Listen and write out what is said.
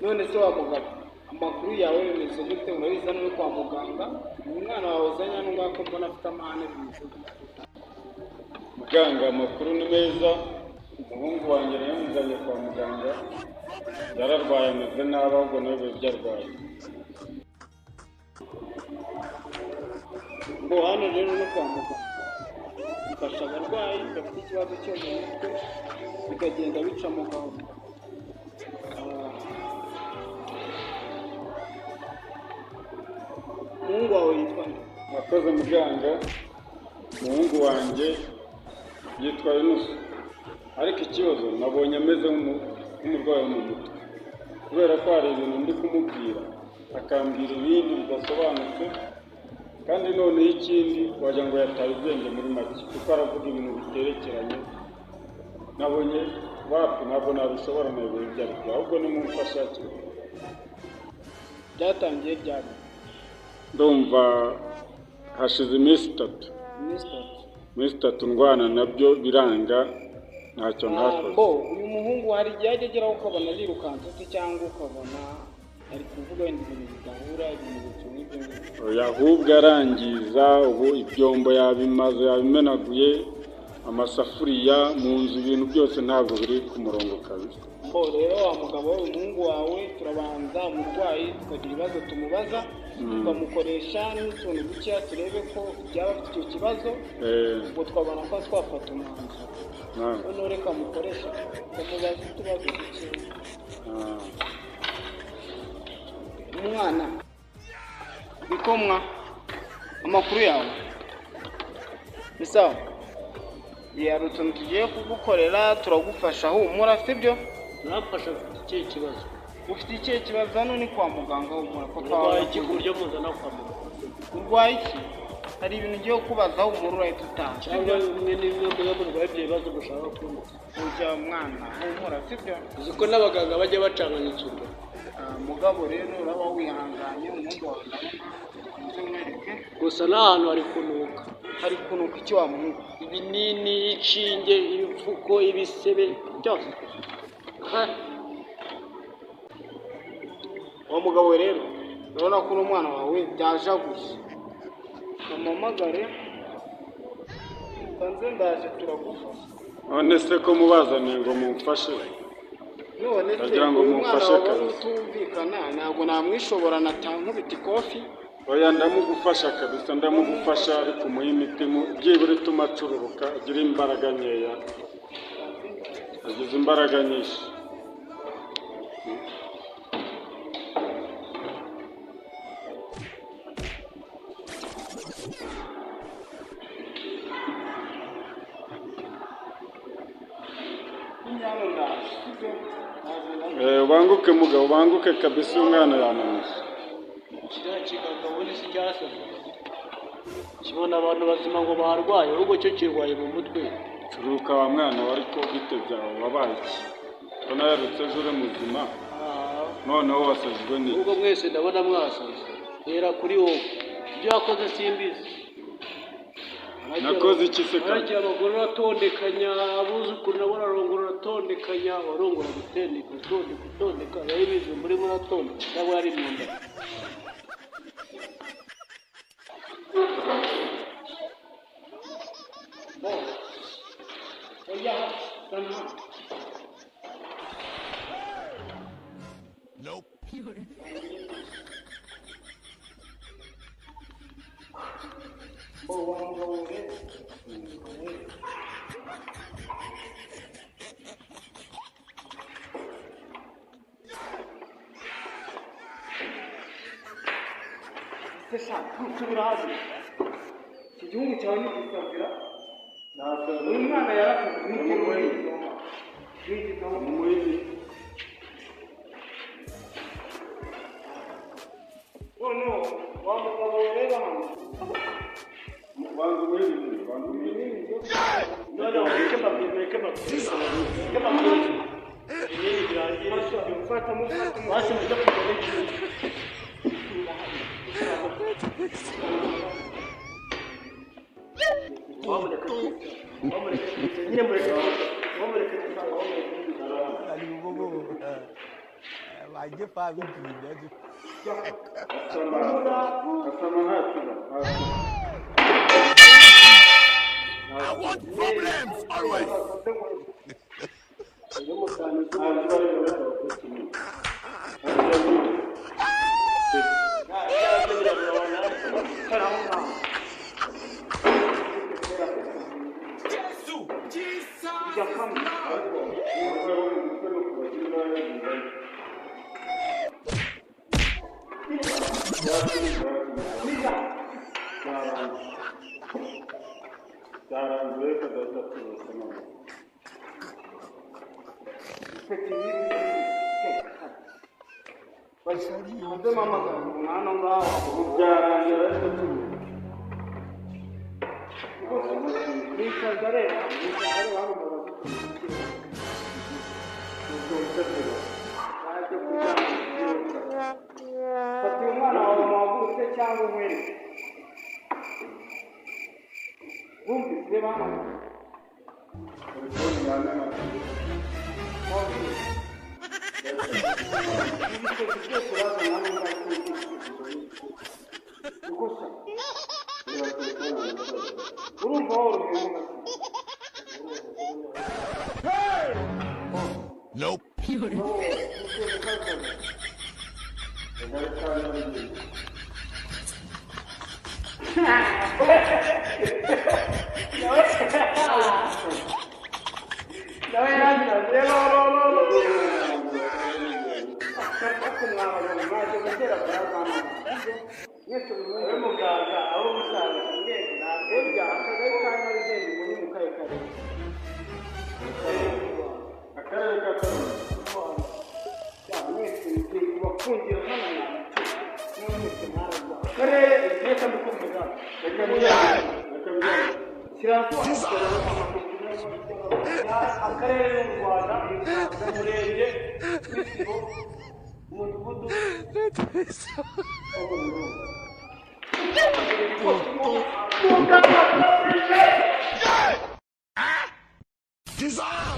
None se wa mugabo, amakuru yawe bimeze gute? Urabizi hano uri kwa muganga, umwana wawe uzanye hano ngaho ko mbona afite amahane, bimeze gute? Muganga, amakuru ni meza. Umuhungu wanjye namuzanye kwa muganga, yararwaye ameze nabi, ahubwo nawe ibyo arwaye. Ngo hano rero no kwa muganga bifasha abarwayi bafite ikibazo cyo mu mutwe, bikagenda bica mu gahoro. Umuhungu wawe yitwa nde? Murakoze muganga, umuhungu wanjye yitwa Yunusu, ariko ikibazo nabonye ameze nk'umurwayi wo mu mutwe, kubera ko hari ibintu ndi kumubwira akambwira ibindi bidasobanutse, kandi noneho ikindi wagira ngo yataye ubwenge muri make, kuko aravuga ibintu biterekeranye. Nabonye wapi, ntabwo nabishobora nayobewe ibyo ari byo, ahubwo nimumfashe hakiri kare. Byatangiye ryari? Ndumva hashize iminsi itatu. Iminsi itatu. Iminsi itatu ndwana nabyo biranga, ntacyo ntakoze. Bo uyu muhungu hari igihe ajya ageraho ukabona arirukanse se, cyangwa ukabona ari kuvuga wenda ibintu bidahura, ibintu nk'ibyo ngibyo? Oya, ahubwo arangiza ubu ibyombo yabimaze, yabimenaguye, amasafuriya mu nzu, ibintu byose ntabwo biri ku murongo kabisa. Bo rero wa mugabo we, umuhungu wawe turabanza umurwayi tukagira ibibazo tumubaza, tukamukoresha n'utuntu dukeya turebe ko byaba afite icyo kibazo, ubwo twabona ko twafata umwanzuro. Noneho reka mukoreshe tumubaze utubazo dukeya. Umwana bikomwa, amakuru yawe ni sawa? Hari utuntu tugiye kugukorera, turagufasha, humura, sibyo? Urafasha ufite ikihe kibazo? Ufite ikihe kibazo? Hano ni kwa muganga, humura papa Urwaye wawe. iki ku buryo muzana kwa muganga? Urwaye iki? Hari ibintu ugiye kubaza, humura urahita utaha, Cyangwa sibyo? bimwe n'imwe muba murwaye ibyo bibazo mushaka kumva. Ujya mwana, humura, sibyo? Uzi ko n'abaganga bajya bacanganyikirwa. Mugabo rero uraba wihanganye, umuhungu wawe ndabona nze mwereke. Gusa n'ahantu hari kunuka. Hari kunuka iki wa muhungu? Ibinini, inshinge, ibipfuko, ibisebe byose. Wa mugabo rero urabona ko uno mwana wawe byajaguye, bamuhamagare nze ndaje turagufasha. None se ko mubazaniye ngo mumfashe? None se Ndagira ngo uyu mwana mumfashe wawe kabisa. utumvikana, ntabwo namwishobora nkubita ikofi. Oya, ndamugufasha kabisa, ndamugufasha, ariko umuhe imiti byibura ituma acururuka, agira imbaraga nkeya, agize imbaraga nyinshi. Hano ndaje, sibyo? Ndaje. Ubanguke mugabo, ubanguke kabisa, uyu mwana yananiye. Kiriya kiganga ubundi si cyasaze. Kibona abantu bazima ngo barwaye, ahubwo cyo kirwaye mu mutwe. Cururuka wa mwana we, ariko bite byawe, wabaye iki? Ko naherutse ejo uri muzima, noneho wasazwe n'iki? Ubwo mwese ndabona mwasaze. Hera kuri wowe. Ibyo wakoze simbizi. Nakoze iki se kandi? Waragiye abagore uratondekanya, abuzukuru nabo urarongora uratondekanya, warongora gutendeka, utondeka, utondeka, yari ibijumba urimo uratondeka, cyangwa yari imyumbati. Oya, zana hano. Bo wa mugabo rero, ese sha nsubira hasi, iki gihugu cyawe ni igisabira. Uyu mwana yarasaze. Mumuhe imiti. Noneho wa mugabo reba hano. Banza umuhe ibinini, banza umuhe ibinini. Noneho mureke mbabwire, mureke mbabwire, mureke mbabwire. Ibinini birangire. Mufata, mufata. Basi mujye kugura inshinge. Wamureka kwica, wamureka kwica, nyine mureke kwica, wamureka kwica, wamureka kwica. Asama nta kiba. I want problems always. Nta kiba byarangiye kadahita tubose none. Umwana ngaho. Ubu byarangiye arahita tubose. Nicaza rero, nicaza rero hano mubaze Ubwo utatira. Baje kuryama. Fata uyu mwana wawe muhagurutse cyangwa umwereke. Wumvise reba hano. Telefone yananiwe. Ibikoresho byose bazana hano ngaho. Gusa Reba telefone yananiwe. Urumva worohewe mu gasi. Nope. Akagari ka Nyarugenge. Nawe yarangiza rero ariko mwabagabo mwaje gutera barazana. Mwese muri muganga aho musaza mwese ntabwo burya akagari ka Nyarugenge muri mu kahe karere? Akarere ka Karongi. Mwese mugiye kubafungira hano mwese mwararwaye. Akarere reka mbikumva. Reka mbijyane. Reka mbijyane. Akarere mu Rwanda, umurenge w'Isibo, umudugudu. Jesus.